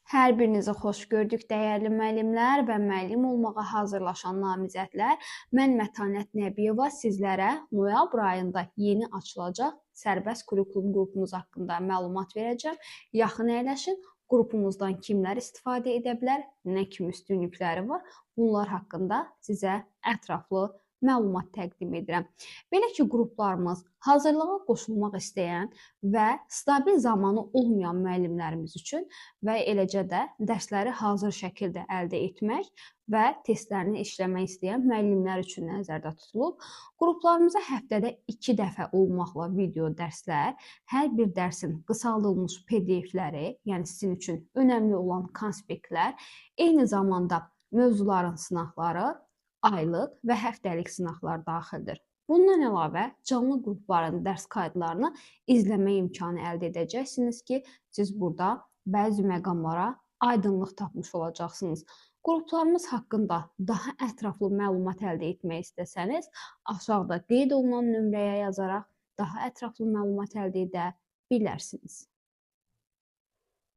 Hər birinizi xoş gördük dəyərli müəllimlər və müəllim olmağa hazırlaşan namizədlər. Mən Mətanət Nəbiyeva sizlərə noyabr ayında yeni açılacaq sərbəst kurikulum qrupumuz haqqında məlumat verəcəm. Yaxın əyləşin. Qrupumuzdan kimlər istifadə edə bilər, nə kimi üstünlükləri var, bunlar haqqında sizə ətraflı məlumat təqdim edirəm. Belə ki, qruplarımız hazırlığa qoşulmaq istəyən və stabil zamanı olmayan müəllimlərimiz üçün və eləcə də dərsləri hazır şəkildə əldə etmək və testlərini işləmək istəyən müəllimlər üçün nəzərdə tutulub. Qruplarımıza həftədə 2 dəfə olmaqla video dərslər, hər bir dərsin qısaldılmış PDF-ləri, yəni sizin üçün önəmli olan konspektlər, eyni zamanda mövzuların sınaqları, aylıq və həftəlik sınaqlar daxildir. Bundan əlavə canlı qrupların dərs kaydlarını izləmə imkanı əldə edəcəksiniz ki, siz burada bəzi məqamlara aydınlıq tapmış olacaqsınız. Qruplarımız haqqında daha ətraflı məlumat əldə etmək istəsəniz, aşağıda qeyd olunan nömrəyə yazaraq daha ətraflı məlumat əldə edə bilərsiniz.